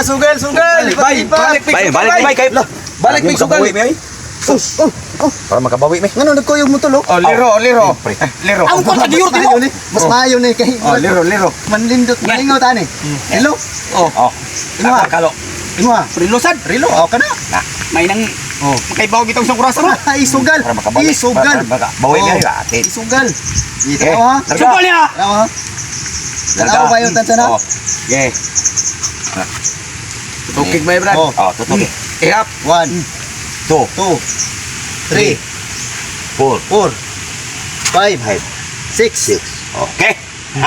Sugal, sugal. Bay, balik, Bay, balik bay kay. Balik may sugal. Makabawi, may. Oh, Para makabawi may. ngano nagkuyog mo tulo? Oh, liro, liro. Pre. Eh, liro. Ang kwarta giyur Maayo mo. ni. Mas maayo ni kay. Oh, liro, liro. Manlindot malingaw tani. Hello. Oh. Oh. Imo ha. Kalo. Imo ha. Rilosad. Rilo, aw ka na. May nang Oh. makaibaw gitong sa kurasa mo. Ay, sugal. Para makabawi. Isugal. Para makabawi Oh. may ate. Isugal. Ito Eh, ha. larga. Sugal niya. Tanaw ha. Tanaw ba yung tansa na? Oh. Okay. Tukig may brad. Oh. Oh, tutok. Ihap. 1, 2, 2, 3, 4, 4, 5, 5, 6. 6. Okay.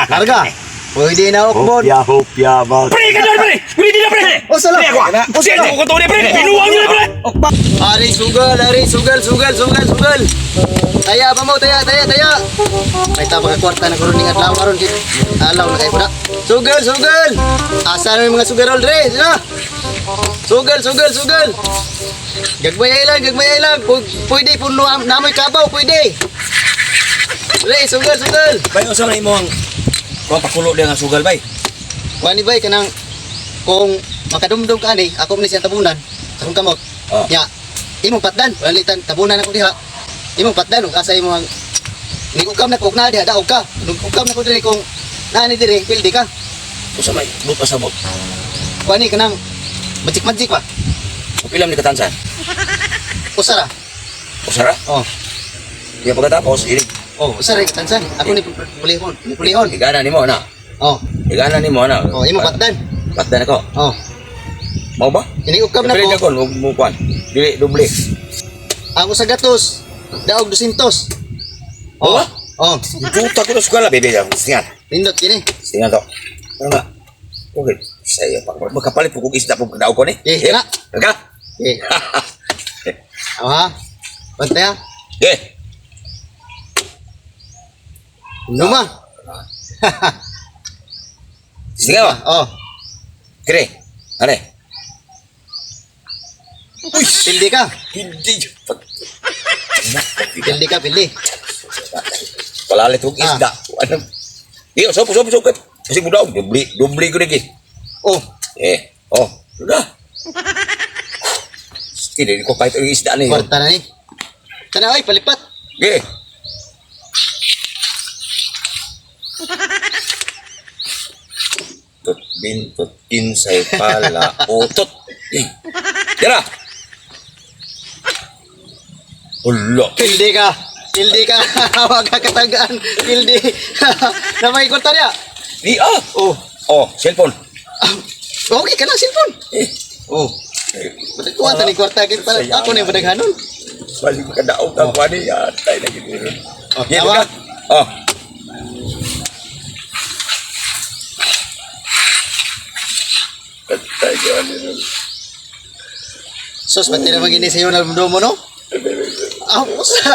Larga. Pwede na okbon. Hopya, hopya, ba. Pre, ka pre! Pre, di na pre! Oh, sala. Pre, ako! Oh, sala. Ako to pre! Pinuwang nyo na pre! Ari sugal, ari sugal, sugal, sugal, sugal. Taya pa mo, taya, taya, taya. May tabang ka kwarta na karon ning adlaw karon kay alaw na kayo na. Sugal, sugal. Asa na yung mga sugarol dre? Sila. Sugal, sugal, sugal. Gagmay lang, gagmay lang. Pwede puno namoy kabaw, pwede. Dre, sugal, sugal. Bay, unsa man imong kuan pakulo diha nga sugal bay? Wani bay kanang kung makadumdum ka ani, ako man ni siyang tabunan sa akong kamot. Oh. Nya, imong patdan, wala litan tabunan ako diha. Imong patdan ug asa imong nigukam na kog na diha daog ka. Nigukam na ko diri kung naa ni diri, pildi ka. Unsa may buta sa bot? Kuani kanang magic-magic ba? Pila man ni katansan? Usa ra. Usa ra? Oh. Kaya pagkatapos, ilig Oh, usa ra katansan. Ako ni pulihon, pulihon. igana nimo na. Oh, Igana nimo na. oh imong patdan. Patdan ako. Oh, Mao ba? inigukam na Pili ko ko mo kuan. Dili doble. ang usa gatos, daog 200. Oh. Oh? Oh, Puta ko na sugal bebe. Singan. nindot kini. Singan to. Ano nga? Okay. Sayo pa. Makapalit po kong isda po pagdaog ko ni. Eh, kana. Larga. Okay. Aw ha. Bantay ha. Eh. Luma. Sige ba? Oh, Kire. Ane. Uy, pildi ka. hindi. Pildi ka, pildi. Palalit kong isda. Ano? Iyo, sopo, sopo, sopo. Kasi mo daw, dubli, dubli ko nigi. Oh, Eh, oh, sudah. Hindi ko kahit ang isda niyo. kwarta na ni. Tanaw ay palipat. Okay. Tut bin tut kinsay pala utot. Eh, Tira. Ulo. Pildi ka. Pildi ka. Wag ka katagaan. Pildi. Na may kwarta niya. Di ah. Oh. Oh, cellphone. Ah, okay ka na cellphone. Eh, Oh. Ba't kuha ta ni kwarta kay para ako na yung padaghanon. balik ka daog ka oh. Ni atay lagi dito. Oh, Yeah, tama. ka. Oh. Atay ka ni. Sus, ba't naman gini sa'yo na mo no? Ah, usa.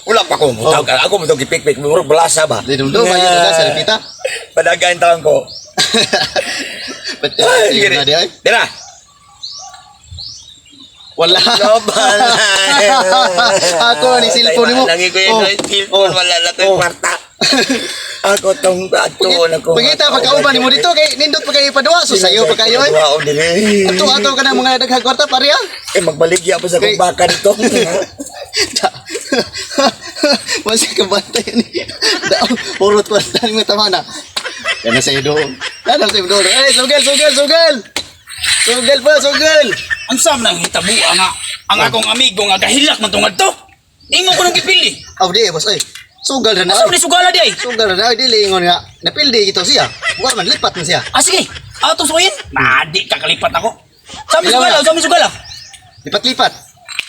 Wala pa ko mo tawag. Ako mo tawag gipik-pik mo balasa ba. Di dumdum ayo na sa repita. Padagan taon ko. Ba't naman sa'yo na di ay? Dira. Wala. Ako ni cellphone mo. Lagi ko yung cellphone wala na to yung kwarta. Ako tong ato na ko. Pagita pagkauban nimo dito kay nindot pa kayo ipadua so sayo pa kayo eh. Wow, dili. Ato ato ka ng mga daghang kwarta pareha. Eh magbaligya pa sa Kay- kong baka dito. Mas kabantay ni. Daw urot kwarta ni tama na. Yan na sa'yo doon. Yan na sa'yo doon. Eh, sugal, sugal, sugal! Sugal pa, sugal! Ang sam nang hitabua nga ang akong amigo nga gahilak man tungad to. Imo ko nang gipili. Aw, di, boss, ay. Sugal na na. Asa man ni sugala di ay? Sugal na na. Ay, dili, ingon nga. Napildi ito siya. Buka man, lipat man siya. Ah sige, ato suwayin. Madi kakalipat ako. Sa mi Ilaw sugala, na. sa mi sugala. Lipat-lipat.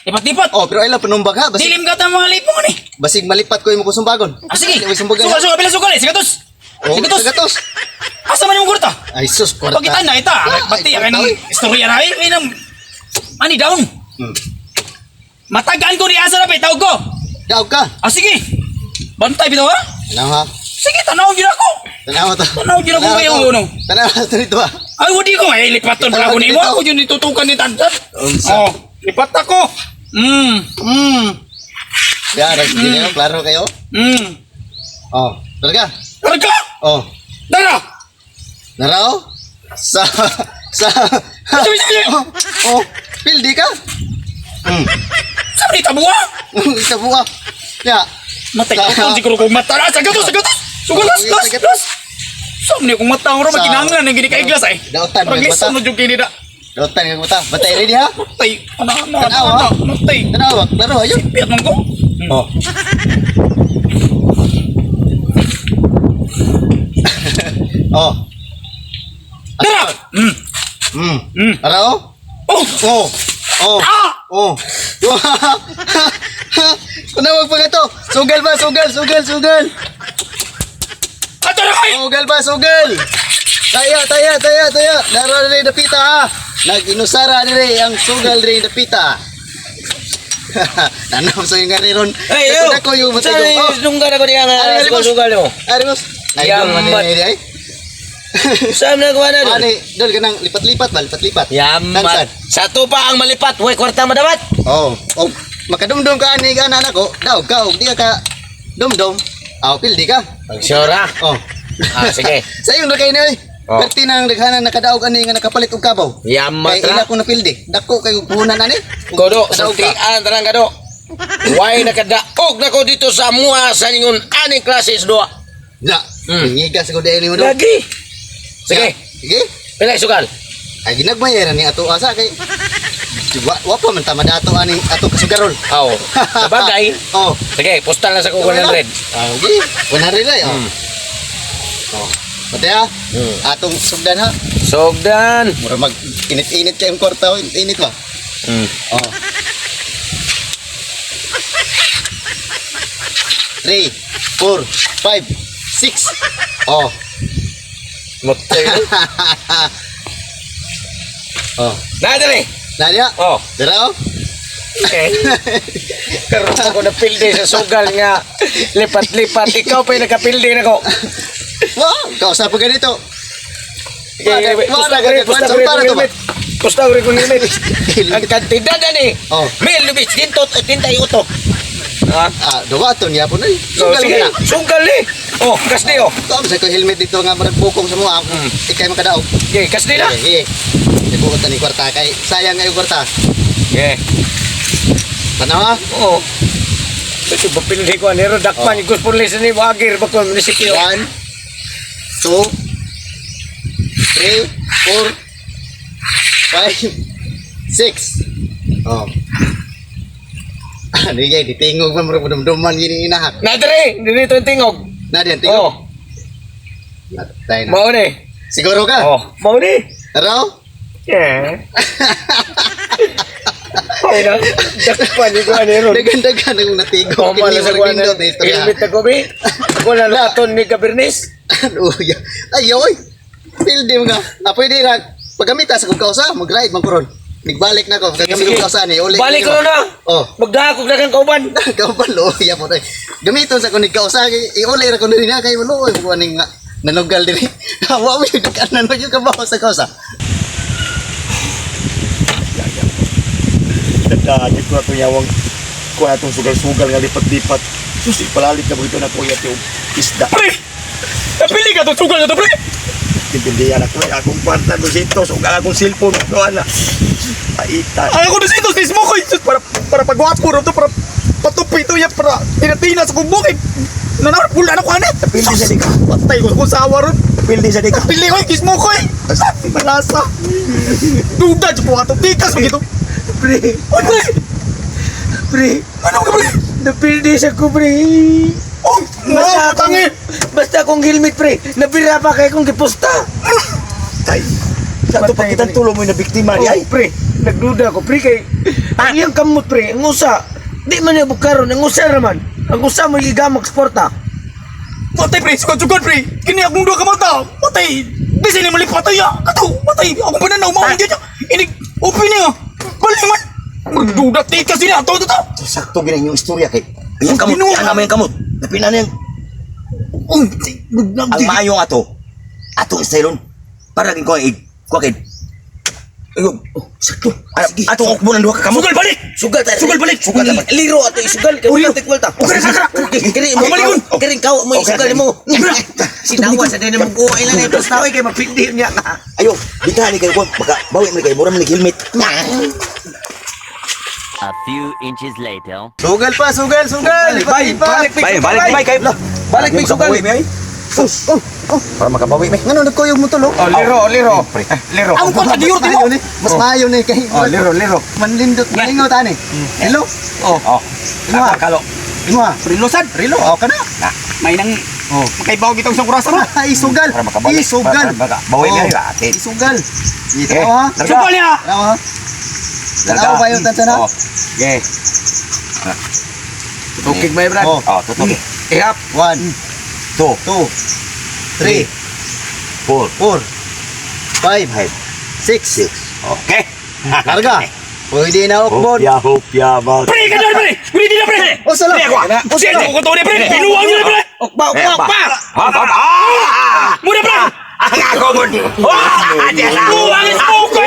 Lipat-lipat. Oh, pero ay lang panumbag ha. Basig, Dilim ka ta mga lipong ni. basig malipat ko yung kusumbagong. Ah sige. Ay, sumbagan. Sugal sugal pila sugal eh. Sigatos. Oh, Sigatos. sagatos. Asa man imong kwarta? Ay, sus, kwarta. Pagkitan na ita. Ah, Pati ay, kay nang kwarta, oy. istorya na ay nang money down. Matagaan ko ni asa na pa tawag ko. Daog ka. Ah sige. Bantay bitaw ha. Tanaw ha. Sige, tanaw gyud ako. Tanaw to. Tanaw gyud ako kayo to. ano. Tanaw to dito ha. Ay, wadi ko ay lipaton Tanaw pa ako nimo. dito. Ako yun itutukan ni Tantan. Unsa? Oh, lipat ako. Ya, gini oh, klaro kayo. Oh, talaga. Larga! Oh, Dara! narao. Sa Sa Sabi, sabi, sabi. Oh, oh, pildi ka. Sa ni tabuha. Itabuha. Ya. Matay ko siguro kong mata. Ah, sa gatos, sa gatos. Sugal, las, las, las. Sa ni akong mata ro makinahanglan ang gini kay glass ay. Dautan, Rag mata. lisod mo jud kini da. Dautan kag mata. Batay ready ha? Matay. Ana ana Tanawa. ana. Matay. Tanawa, klaro ayo. Piat man ko. Oh. Oh. Dara. Ara oh. Oh. Oh. Oh. Ah! Oh. Panawag pa nga to. Sugal ba? Sugal, sugal, sugal. Ato ra kay. Sugal ba? Sugal. Taya, taya, taya, taya. Laro na dapita ha. Nag-inusara nila ang sugal rin dapita. Nanaw sa yung ron. Hey, yo! Ako yung matay Saan ko. Oh. yung na ko niya nga Ari, ari, boss. sugal mo? Ari, boss. Ay, dol, Yambat. man ni ay. Saan na gawa na doon? Ani, dol kanang lipat-lipat ba? Lipat-lipat. Yamat. Tansan. Sa tupa ang malipat, way kwarta madamat. Oh, oh, makadumdum ka ani ka anak ko. Daw ka, og di ka ka dumdum. Aw, pildi ka. Pag sure ah. Oh. Ah, sige. Sa iyo na kay ni. Oh. Perti nang daghanan nakadaog ani nga nakapalit og kabaw. Yamat Kay ila ra. ko napildi. Dako kay puhunan ani. Ug Kodo, kadaog ka. sultian tarang kado. Way nakadaog na ko dito sa mua sa ningon aning klase sa duwa. Na. Ngigas ko dili mo do. Lagi. Sige, Sige. pilay sugal. Ay ginagmay ra ni ato asa kay wa pa man ta madato ani ato kasugarol. Aw, sabagay. Oh. Sige, postal na sa ko 100. Ah, okay. 100 lang. Oh. Oh. Pati ha. Atong sugdan ha. Sugdan. Mura mag init-init kayong kwarta, oh. Init ba? Oh. 3, 4, 5, 6. Oh. Matay. Oh. Na dali. Nadia. Oh. Dara oh. Okay. Karon ako napildi sa sugal nga lipat-lipat. Ikaw pa yung nakapildi na ko. Wow, kausap pa ganito. Pusta ko rin, pusta ko rin Para kong to ba? helmet. Pusta ko rin kong helmet. Ang kantidad ani. Oh. Mil lubis dintot at tintay utok. Ha? Ah, duwa to niya po na. So, Sugal sige, na. sugal eh. Oh, kasdi oh. Kaum sa ko helmet dito nga murag bukong sa mga. Ikay makadaog. Okay, kasdi na. Sige. Ibuot ni kwarta kay sayang ayo kwarta. Okay. Tanaw ha. Oo. Ito ba pildi ko ani ro dakpan oh. Gusto ni ni Wagir ba ko munisipyo. 1, 2, 3, 4, 5, 6. Oh. Ano yan? Ditingog man murag dumduman gini inahak. Na dire, dito ang tingog. Na diyan tingog. Oh, Natay na. mao ni. Siguro ka? Oh, mao ni. Tara? Yeah. Ay na, dakpan ko ani ro. Dagan-dagan akong natigog. Oh, Kini sa murag kuwan. nindot na istorya. Helmet ako bi. Ako na laton ni Cabernes. Ano ya? Ay, oy. Pildi mo nga. Ah, pwede na. Paggamita sa kong kausa, mag-ride man ko ron. Nagbalik na ko. Paggamit kong kausa ni. Uli Balik ko na. Oh. Magdahakog na kang kauban. Kauban lo ya po tay. Gamiton sa kunig kausa kay iuli ra ko nila kay maluoy ko aning nga nanugal diri. Wa mo yung kanan mo yung kabaw sa kausa. Dadaan ko atong yawang kuha atong sugal-sugal nga lipat-lipat. Sus, ipalalit na mo ito na kuya yung isda. Pre! Napili ka to sugal na to pre. Tintindihan ako eh. Akong kwarta, dosito, sugal akong cellphone. Ano, ana. Paita. Ay ako dito sa smoke ko para pagwapo ro to para patupi to ya para tinatina sa kong bukid. Nanarap pula na ko ani. Napili sa di ka. Patay ko kung sawa ron. Pildi sa di ka. Pili ko kismo ko eh. Malasa. Duda jud ko ato tikas magito. Pre, Oy pre. pre. Ano ka pre? Napildi sa ko, pre. Oh, no, Basta tangi. Basta akong helmet, pre. Nabira pa kay kong giposta. Tay. Sa ito Patay, pagkitang pre. tulo mo yung nabiktima ni ay. Oh, pre. Nagduda ko, pre kay ang iyang kamot, pre. Ang usa. Di man niya bukaron, ang usa raman. Ang usa mo gigamag sporta. Patay pre, sugad-sugad pre. Kini akong duha ka mata. Patay. Bisin ni malipat ya. Kato, patay. Akong pananaw mao gyud. Inig open niya. Bali man. Magduda tikas din ato to. Sakto gina yung istorya kay. Ang kamot, Ginoo. ang naman yung kamot. Napina na yung Oh, ang maayong ato. Atong stylon. Para gin ko ig. Kuha kay. Ayo. Oh, sakto. Ay, ato ko ng duha ka kamot. Sugal balik. Sugal ta. Sugal balik. Sugal ta, balik. Liro ato isugal kay wala tay kwalta. Okay, kara, kara. Kiri mo. Ako malingon. Kiri kaw mo Okay. isugal mo. Sinawa sa din mo kuha ila na basta oy kay mapindi niya ka. Ayo, bitahan ni kayo ko. Baka bawi man kayo, mura man ni helmet. A few inches later. Sugal pa, sugal, sugal. Balik, balik, Bay, balik bay kayo. Balik may sugal. May. Oh, oh, oh. Para makabawi may. Ngano nagkuyog mo tulo? Oh, liro, liro. Liro. Ang kwarta diyor Maayo mo. ni. Mas maayo ni kay. Oh, liro, liro. Manlindot, malingaw tani. Hello. Oh. Oh. Imo. Kalo. Imo. Rilosan. Rilo, aw ka na. May nang Oh. makaibaw gitong sa kurasa mo. Ay, sugal. Para makabawi. Isugal. Para makabawi Oh. may atin. Isugal. Ito Eh, ha. larga. Sugal niya. Tanaw ha. Tanaw ba yung tansa na? Oh. Okay. Okay, my brad. Oh. Oh, tutok. Ihap. 1, 2, 2, 3, 4, 4, 5, 5, 6. 6. Okay. Larga. Pwede na okbon. Hopya, hopya, ba. Pre, kadal pre. Pre di na pre. O sala. Pre ako. O sala. Sige, ko to pre. Pinuwang niyo na pre. Okba, okba, okba. Ha, ha, ah! Muna pre. Ang ako mo. Ah! Buwang is mo ko.